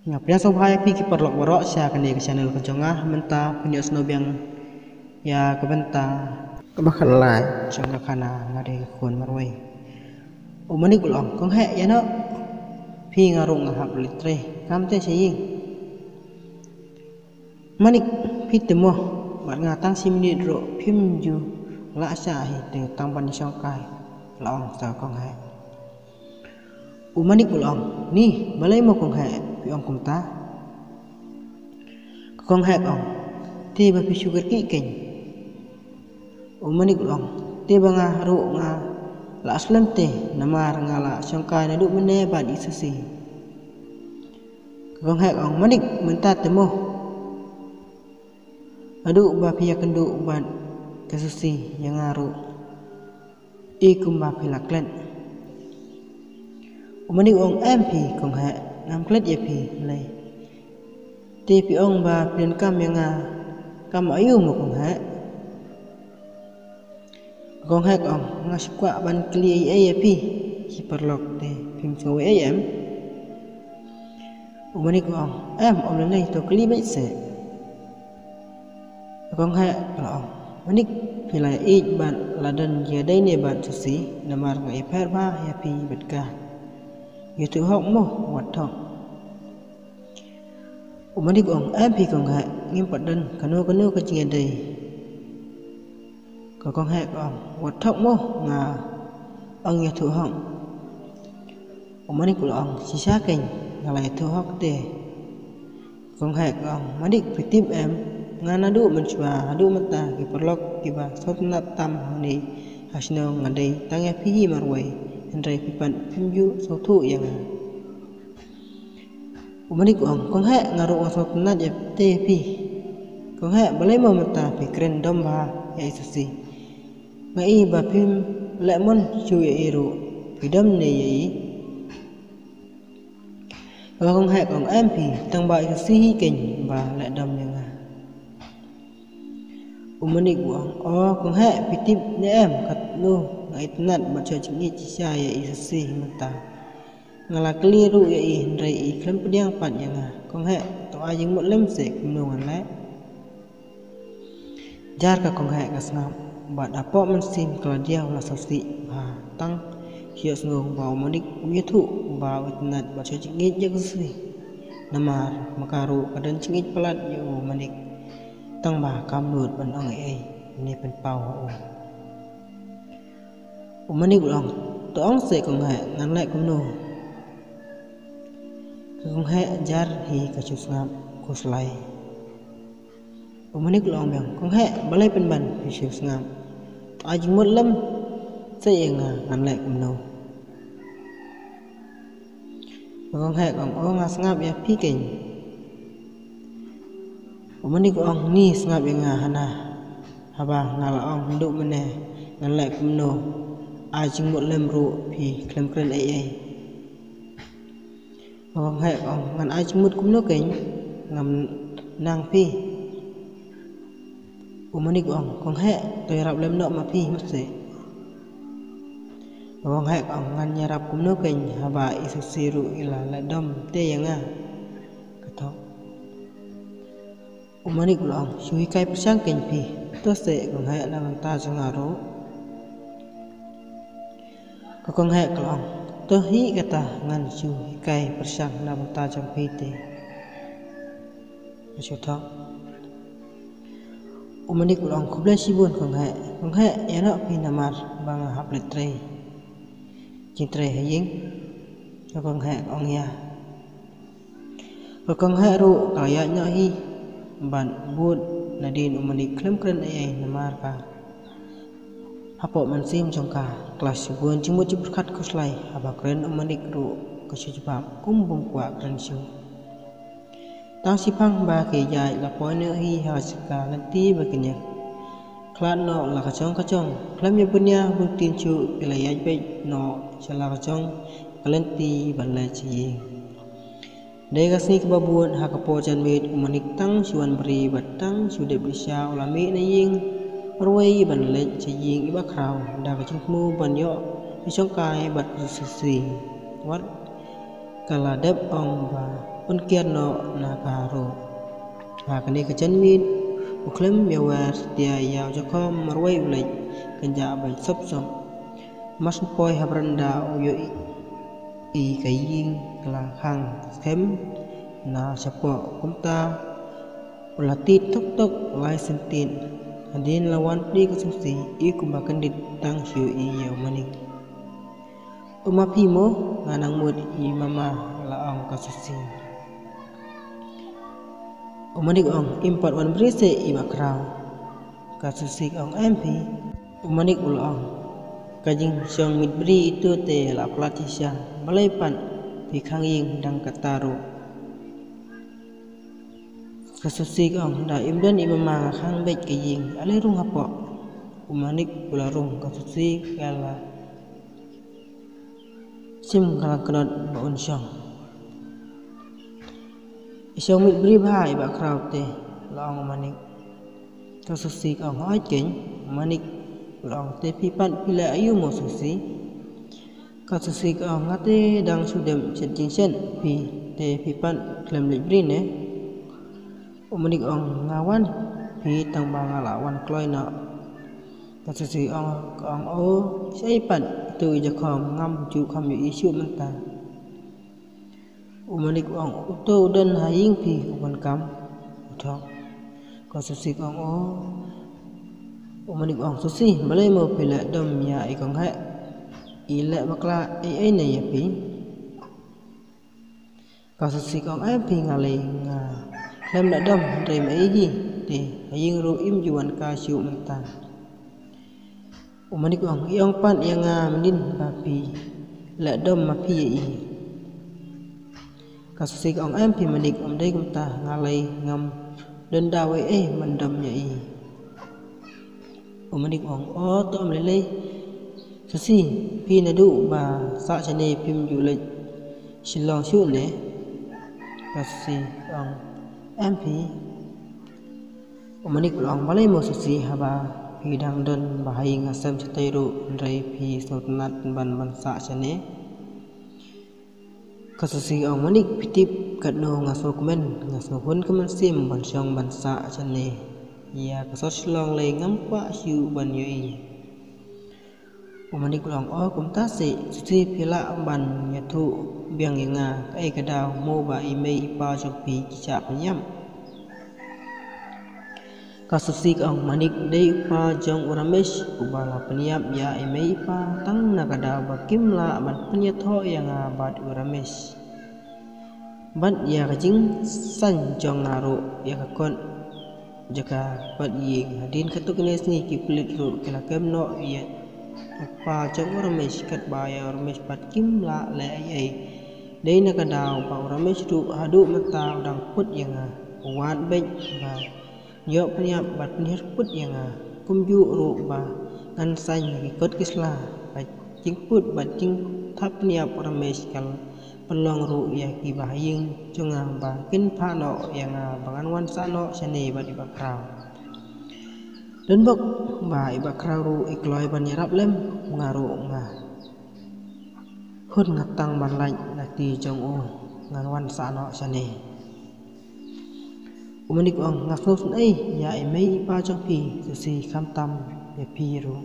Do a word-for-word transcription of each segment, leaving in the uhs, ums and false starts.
Nga pdiang sngewbha ïa phi ki paralok baroh sha kane ka channel ka jong nga. Mynta phin ïohsngew biang ïa ka bynta kaba khatlai jong ka khana Nga dei ka khun marwei. U Manik u la ong, kong Heh, ïa noh, phi nga ruh nga hap leit trei, kam te sha ïing. Manik, phi te mo, bad nga tang shi minit ruh phim ju lah shah hi te tang ban ïashong kai, la ong sa kong Heh. U Manik u la ong, ni, balei mo kong Heh phi ong kumta? Ka kong Heh ka ong, te ba phi shu kyrkieh keiñ. U Manik u la ong, te ba nga ruh nga lah slem te, namar nga la shong kai naduh mynne bad i Susi. Ka kong Heh ka ong, Manik, mynta te mo, naduh ba phi ïakynduh bad ka Susi ïa nga ruh, i kumba phi la klet. U Manik u ong, em phi kong Heh, ngam klet ïa phi lei. Te phi ong ba phi donkam ïa nga, kam aïu mo kong Heh? Kong Heh ka ong, nga shu kwah ban kylli ei ei ïa phi, ki paralok te phim sngew ei ei em? U Manik u ong, em, ym lei lei, to kylli beit seh. Kong Heh ka la ong, Manik, phi la ïeit bad la don jingïadei ne bad Susi, namar nga ïapher bha ïa phi bad ka. Ïathuh hok mo, wat thok. U Manik u ong, em phi kong Heh, ngim pat don kano kano ka jingïadei. Ka kong Heh ka ong, wat thok mo, nga ong ïathuh hok. U Manik u la ong, shisha keiñ, nga la ïathuh hok te. Kong Heh ka ong, Manik, phi tip em, nga naduh mynshuwa haduh mynta ki paralok kiba sngewtynnat tam hangne ha shnong nga dei tang ïa phi hi marwei, hynrei phi pat phim ju sngewthuh ïa nga. U Manik u ong, kong Heh, nga ruh nga sngewtynnat ïa te phi. Kong Heh, balei mo mynta phi kren dom bha ïa i Susi? Nga i ba phim leh mon shuh ïa i ruh, phi dom ne ïa i? Ka kong Heh ka ong, em phi, tang ba i Susi hi keiñ ba leh dom ïa nga. U Manik u ong, o kong Heh, phi tip ne em katno nga itynnat bad sngewthuh jingïeit shisha ïa i Susi mynta. Nga la kylli ruh ïa i hynrei i khlem pdiang pat ïa nga. Kong Heh, to ai jingmut lem seh, kumno ngan leh? Jar ka kong Heh ka sngap bad hapoh mynsiem ka la diaw la sngewsih bha, tang shu ïohsngew ba u Manik u ïathuh ba u itynnat bad sngewthuh jingïeit ïa ka Susi. Namar ma ka ruh ka don jingïeit palat ïa u Manik, tang ba kam nud ban ong ei ei ne pynpaw ha u. U Manik u la ong, to ong seh kong Heh, ngan leh kumno? Ka kong Heh jar hi ka shu sngap khuslai. U Manik u la ong biang, kong Heh, balei pynban phi shu sngap? To ai jingmut lem seh ïa nga, ngan leh kumno? Ka kong Heh ka ong, o nga sngap ïa phi keiñ. U Manik u ong, ni sngap ïa nga hana, haba nga la ong haduh mynne ngan leh kumno, ai jingmut lem ruh phi khlem kren ei ei. Ka kong Heh ka ong, ngan ai jingmut kumno keiñ, ngam nang phi. U Manik u ong, kong Heh, to ïarap lem noh ma phi mar seh. Ka kong Heh ka ong, ngan ïarap kumno keiñ haba i Susi ruh i la leh dom te ïa nga. Ka thok. U Manik u la ong, shu hikai pyrshang keiñ phi. To seh kong Heh, na bynta jong nga ruh. Ka kong Heh ka la ong, to hi kata, ngan shu hikai pyrshang na bynta jong phi te. Ka shu thok. U Manik u la ong, khublei shibun kong Heh. Kong Heh, ïa noh phi namar ba nga hap leit trei jingtrei ha ïing. Ka kong Heh ka ong, ïa. Ka kong Heh ruh ka la ïaid noh hi bad bud, nadien u Manik khlem kren ei ei namar ka hapoh mynsiem jong ka ka la shu bun jingmut jingpyrkhat khuslai. Haba kren u Manik ruh ka shu jubab kum bym kwah kren shuh. Tang shiphang ba ki ïaid la poi noh hi ha ka jaka lynti ba kin ïa khlad noh la ka jong ka jong. Khlem ïa bun ïa bun ktien shuh ki la ïaid beit noh sha la ka jong ka lynti ban leit sha ïing. Dei ka sngi kaba bud, ha ka por janmiet u Manik tang shu wan bri bad tang shu dep lynti sha u la mih na ïing marwei ban leit sha ïing iba khraw da ka jingthmu ban ïoh jingshongkai bad ka Susi. Wat ka la dep ong ba Un kiar noh na ka ruh. Ha kane ka janmiet u khlem ïa wer satia ïa u jakhom marwei u leit kynjah bad sop sop. Mar shu poi ha baranda u ïohi ka ïing ka la khang skhem na shapoh, kumta u la tied tok tok lai sentiet. Hadien la wan plie ka Susi, i kumba kyndit tang shu ïohi ïa u Manik. U ma phi mo? Nga nang mut i mama, la ong ka Susi. U Manik u ong, im pat wan bri se i Bah Khraw. Ka Susi ka ong, em phi. U Manik u la ong, ka jingshong miet bri itu te la plat shisha, balei pat phi khang ïing dang kata ruh? Ka Susi ka ong, da im don i mama nga khang beit ka ïing, ale rung hapoh. U Manik u la rung, ka Susi ka la shim ka la kynot ba un shong. I shong miet bri bha i Bah Khraw te, la ong u Manik. Ka Susi ka ong, hooid keiñ. U Manik u la ong, te phi pat phi leh aïu mo Susi? Ka Susi ka ong, nga te dang shu dem shet jingshet, phi te phi pat khlem leit bri ne? U Manik u ong, nga wan phi tang ba nga la wan kloi noh. Ka Susi ka ong, ka ong, o, shaei pat itu i jakhom, ngam ju kham ïohi shuh mynta. U Manik u ong, uto u don ha ïing phi u bun kam, u thok. Ka Susi ka ong, o. U Manik u ong, Susi, balei mo phi leh dom ïa i kong heh? I leh bakla ei ei ne ïa phi? Ka Susi ka ong, em phi, nga lei nga khlem leh dom hynrei ma ei hi te ha ïing ruh im ju wan ka shuh mynta. U Manik u ong, i ong pat ïa nga mynnin ba phi leh dom ma phi ïa i. Ka Susi ka ong, em phi Manik, ym dei kumta, nga lei ngam don daw ei ei ban dom ïa i. U Manik u ong, o to ym lei lei. Susi, phi naduh ba sah shane phim ju leit Shillong shuh ne? Ka Susi ka ong, em phi. U Manik u la ong, balei mo Susi, haba phi dang don ba ha ïing ha sem shatei ruh hynrei phi sngewtynnat ban ban sah shane? Ka Susi ka ong, Manik, phi tip katno nga sngewkmen, nga sngewhun ka mynsiem ban shong ban sah shane. Ïa ka sor Shillong lei ngam kwah shuh ban ïohi. U Manik u la ong, o kumta se, Susi, phi lah ban ïathuh biang ïa nga kaei ka daw mo ba i mei i pa jong phi ki shah pynïap? Ka Susi ka ong, Manik, dei u pa jong u Ramesh uba la pynïap ïa i mei i pa tang na ka daw ba kim lah ban pynïathoh ïa nga bad u Ramesh. Bad ïa ka jingsaiñ jong nga ruh ïa ka kot jaka bad ïing. Hadien katto katne sngi ki pulit ruh ki la kem noh ïa u pa jong u Ramesh katba ïa u Ramesh pat kim lah leh ei ei. Dei na ka daw ba u Ramesh ruh haduh mynta u dang kut ïa nga. U wad beit ba ïoh pynïap bad pynhiar kput ïa nga. Kumjuh ruh ba ngan saiñ ha ki kot ki sla. Ka jingkut bad jingthap pynïap u Ramesh ka la pynlong ruh ïa kiba ha ïing jong nga ba kin phah noh ïa nga ba ngan wan sah noh shane bad i Bah Khraw. Donbok ba i Bah Khraw ruh i kloi ban ïarap lem, nga ruh nga hun nga tang ban lait na kti jong u, ngan wan sah noh shane. U Manik u ong, nga sngewsynei ïa i mei i pa jong phi, Susi, khamtam ïa phi ruh.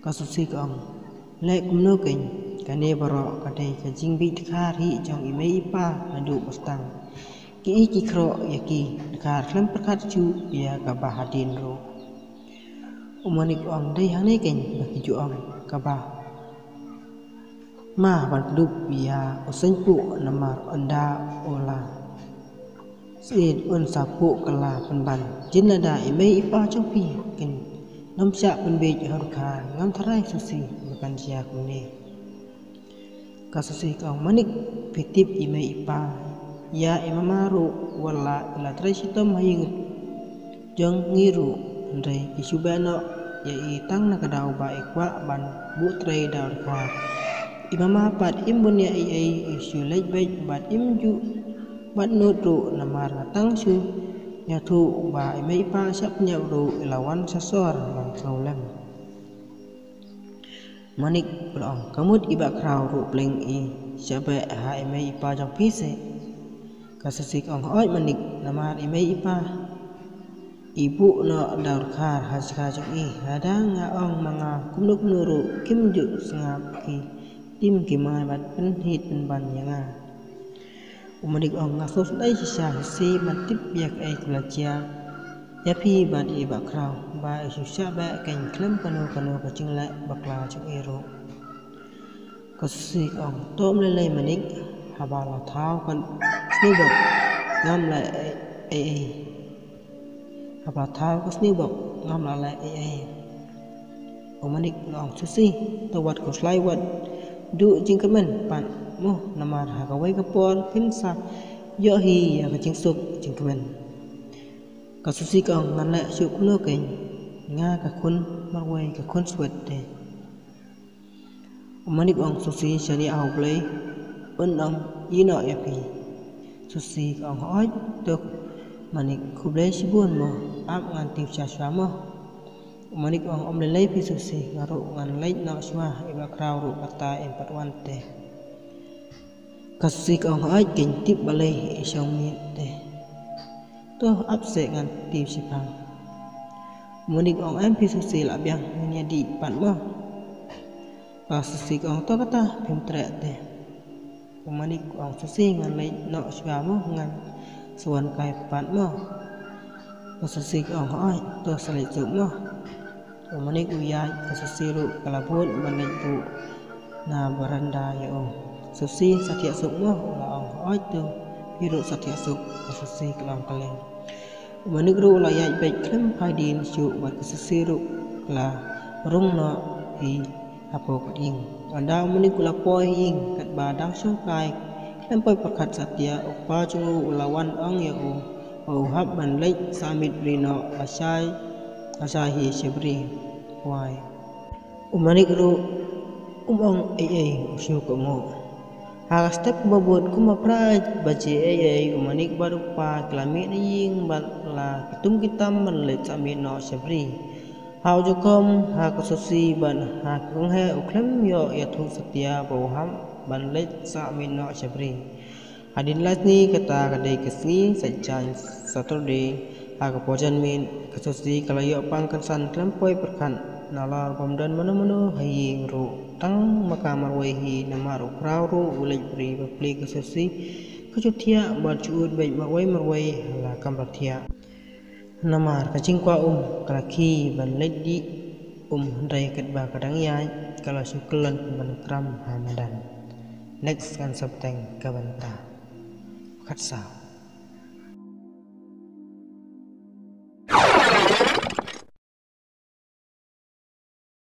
Ka Susi ka ong, leh kumno keiñ, kane baroh ka dei ka jingbieit dkhar hi jong i mei i pa naduh ba sdang. Ki i ki khroh ïa ki dkhar khlem pyrkhat shuh ïa kaba hadien ruh. U Manik u ong, dei hangne keiñ ba ki ju ong, kaba ma ban kdup ïa u seiñ puh namar ynda u la syied un sa puh kylla pynban. Jin lada i mei i pa jong phi kin nym shah pynbiej ha u dkhar, ngam tharai Susi ba kan jia kumne. Ka Susi ka ong, Manik, phi tip i mei i pa ïa i mama ruh wat la i la trei shitom ha ïing jong ngi ruh, hynrei ki shu beh noh ïa i tang na ka daw ba i kwah ban buh trei da u dkhar. I mama pat im bun ïa i ei, i shu leit beit bad im ju bad nud ruh namar nga tang shu ïathuh ba i mei i pa shah pynïap ruh i la wan sha sor ban sngew lem. Manik u la ong, ka mut i Bah Khraw ruh pleng i shah beh ha i mei i pa jong phi se. Ka Susi ka ong, "Hooid Manik, namar i mei i pa i buh noh da u dkhar ha jaka jong i. Lada nga ong ma nga kumno kumno ruh kim ju sngap ki tim ki mai bad pynhit pynban ïa nga." U Manik ong, "Nga sngewsynei shisha Susi ban tip ïa kaei ka la jia ïa phi bad i Bah Khraw, ba i shu shah beh keiñ khlem kano kano ka jingleh bakla jong i ruh." Ka Susi ka ong, "To ym lei lei Manik, haba la thaw ka sniewbok ngam leh ei ei. Haba la thaw ka sniewbok ngam lah leh ei ei." U Manik u la ong, "Susi, to wat khuslai, wat duh jingkmen pat mo, namar ha kawei ka por phin sa ïoh hi ïa ka jingsuk jingkmen." Ka Susi ka ong, "Ngan leh shuh kumno keiñ, nga ka khun marwei, ka khun swet te." U Manik u ong, "Susi, shaniah ha U Blei, un ym ïehnoh ïa phi." Susi ka ong, "Hooid to Manik, khublei shibun mo, ap ngan tip shuwa shuwa mo." U Manik u ong, "Ym lei lei phi Susi, nga ruh ngan leit noh shuwa, i Bah Khraw ruh kata im pat wan te." Ka Susi ka ong, "Hooid keiñ, tip balei i shong miet te. To ap seh ngan tip shiphang." U Manik u ong, "Em phi Susi, lah biang, ngan ïa dih pat mo." Ka Susi ka ong, "To kata phim treh te." U Manik u ong, "Susi, ngan leit noh shuwa mo, ngan sa wan kai pat mo." Ka Susi ka ong, "Hooid, to sa leit suk mo." U Manik u ïaid, ka Susi ruh ka la bud ban leit buh na baranda ïa u. "Susi, sa thiah suk mo?" u la ong. "Hooid to, phi ruh sa thiah suk," ka Susi ka la ong kylleng. U Manik ruh u la ïaid beit khlem phai dien shuh bad ka Susi ruh ka la rung noh hi hapoh ka ïing. Ynda u Manik u la poi ha ïing katba dang shong kai khlem poi pyrkhat satia, u kpa jong u u la wan ong ïa u ba u hap ban leit sah miet bri noh, lashai lashai hi sha bri wai. U Manik ruh um ong ei ei, u shu kohnguh. Ha ka step kaba bud kumba phra baje ei ei, u Manik bad u kpa ki la mih na ïing bad la ki tum ki tam ban leit sah miet noh sha bri. Ha u jukom, ha ka Susi bad ha ki kynghei u khlem ïoh ïathuh satia ba u hap ban leit sah miet noh sha bri. Hadien lai sngi, kata ka dei ka sngi Saitjaiñ, Saturday, ha ka por janmiet ka Susi ka la ïoh pang kynsan khlem poi pyrkhat, nalor bym don mano mano ha ïing ruh, tang ma ka marwei hi, namar u Khraw ruh u leit bri. Bapli ka Susi ka ju thiah bad ju ud beit marwei marwei ha la kamra thiah. Namar ka jingkwah um ka la khie ban leit dih um, hynrei katba ka dang ïaid ka la shu kyllon ban kram ha madan. Next ngan sa bteng ka bynta. Khatsaw.